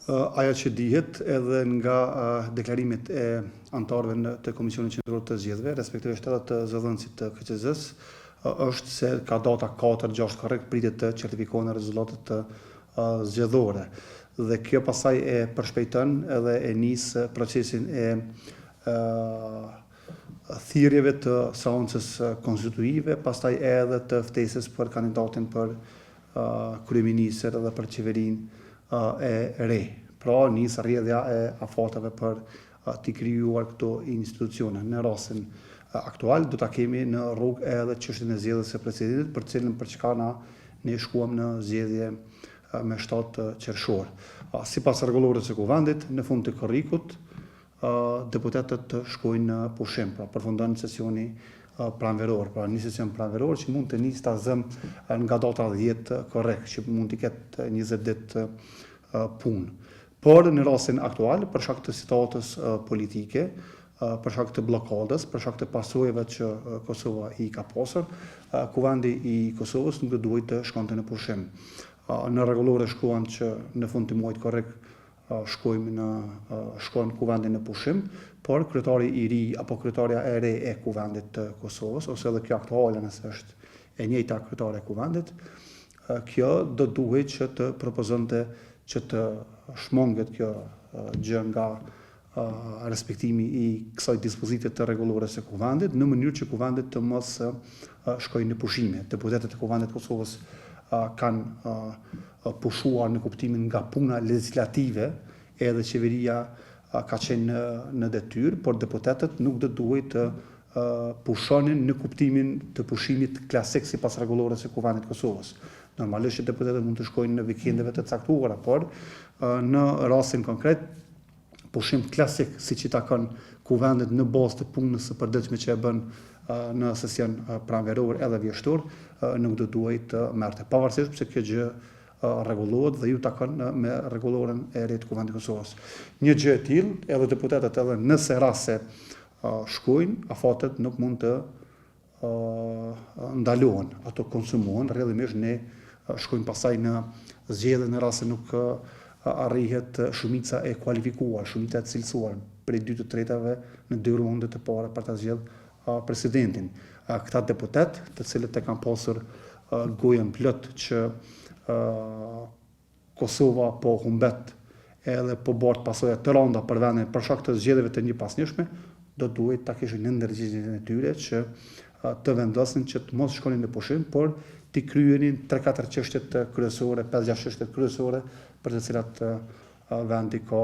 Ajo që dihet edhe nga deklarimet e anëtarëve të Komisionit Qendror të Zgjedhjeve, respektivisht edhe të zëdhënësit të KQZ-së, është se ka data 4-6 korrik pritet të certifikohen rezultatet zgjedhore. Dhe kjo pastaj e përshpejton edhe e nis procesin e thirrjeve të seancës konstituive, pastaj edhe të ftesës për kandidatin për kryeministër dhe për qeverinë e re. Pra, nis rrjedhja e afateve për t'i krijuar këto institucione. Në rastin aktual do ta kemi në rrugë edhe çështjen e zgjedhjes së presidentit, për cilën për çka na ne shkuam në zgjedhje me 7 qershor. Sipas rregullores së Kuvendit, në fund të korrikut, deputetët të shkojnë në pushim, pra përfundon sesioni pranveror, pra një sesion pranveror që mund të nisë ta zëm nga data 10 korrik, që mund të ketë 20 ditë punë. Por në rastin aktual, për shkak të situatës politike, për shkak të bllokadës, për shkak të pasojave që Kosova i ka pasur, Kuvendi i Kosovës nuk do duhej të shkonte në pushim. Në rregullore shkruan që në fund të muajit korrik shkojmë në shkon Kuvendi në pushim, por kryetari i ri apo kryetarja e re e Kuvendit të Kosovës ose edhe kjo aktuale nëse është e njëjta kryetare e Kuvendit, kjo do duhej që të propozonte që të shmanget kjo gjë nga respektimi i kësaj dispozite të rregullores së Kuvendit, në mënyrë që Kuvendi të mos shkojë në pushime. Deputetët e Kuvendit të Kosovës kanë pushuar në kuptimin nga puna legjislative, edhe qeveria ka qenë në, në detyrë, por deputetët nuk do duhej të pushonin në kuptimin të pushimit klasik sipas rregullores së Kuvendit të Kosovës. Normalisht që deputetët mund të shkojnë në vikendeve të caktuara, por në rastin konkret pushim klasik siç i takon Kuvendit në bazë të punës së përditshme që e bën në sesion pranveror edhe vjeshtor, nuk do duhej të merrte. Pavarësisht pse kjo gjë rregullohet dhe ju takon me rregulloren e re të Kuvendit të Kosovës. Një gjë e tillë, edhe deputetët edhe nëse rast se shkojnë, afatet nuk mund të ndalohen, ato konsumohen, rrjedhimisht ne shkojmë pastaj në zgjedhje në rast se nuk arrihet shumica e kualifikuar, shumica e cilësuar prej 2 të tretave në dy runde të para për ta zgjedh presidentin. Këta deputet, të cilët e kanë pasur gojën plot që Kosova po humbet edhe po bart pasoja të randa për vendin për shkak të zgjedhjeve të njëpasnjëshme, do duhej ta kishin në ndërgjegjen e tyre që të vendosnin që të mos shkonin në pushim, por t'i kryenin 3-4 çështjet kryesore, 5-6 çështjet kryesore për të cilat vendi ka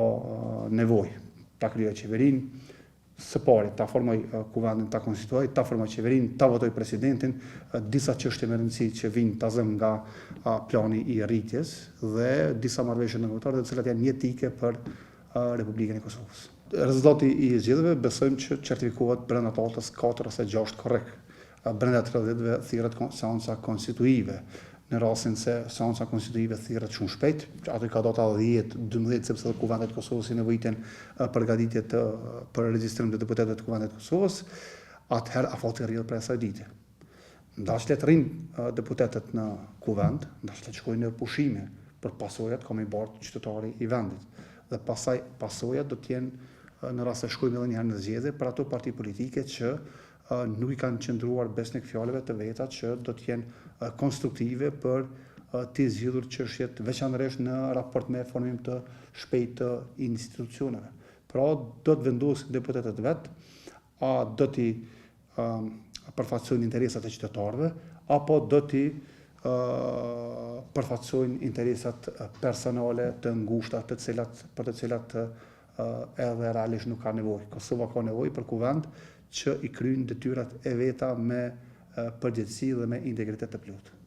nevojë. Ta krijojë qeverinë, Së pari, ta formojë Kuvendin, ta konstituojë, ta formojë qeverinë, ta votojë presidentin, disa çështje me rëndësi që vijnë ta zëmë nga plani i rritjes dhe disa marrëveshje ndërkombëtare të cilat janë jetike për Republikën e Kosovës. Rezultati i zgjedhjeve besojmë që certifikohet brenda datës 4 ose 6 korrik. Brenda 30 ditëve thirret seanca konstituive. Në rastin se seanca konstituive thirret shumë shpejt, aty ka data 10, 12, sepse edhe Kuvendit të Kosovës i nevojiten përgatitjet për regjistrim të deputetëve të Kuvendit të Kosovës, atëherë afati rrjedh prej asaj dite. N'daç le të rrinë deputetët në Kuvend, n'daç le të shkojnë në pushime, por pasojat ka me i bartë qytetari i vendit. Dhe pasaj pasojat do të jenë në rast se shkojmë edhe një herë në zgjedhje për ato parti politike që nuk i kanë qëndruar besnik fjalëve të veta që do të jenë konstruktive për t'i zgjidhur çështjet veçanërisht në raport me formim të shpejtë të institucioneve. Pra do të vendosin deputetët vet a do t'i përfaqësojnë interesat e qytetarëve apo do t'i përfaqësojnë interesat personale të ngushta të cilat për të cilat edhe realisht nuk ka nevojë. Kosova ka nevojë për kuvend që i kryen detyrat e veta me përgjegjësi dhe me integritet të plotë.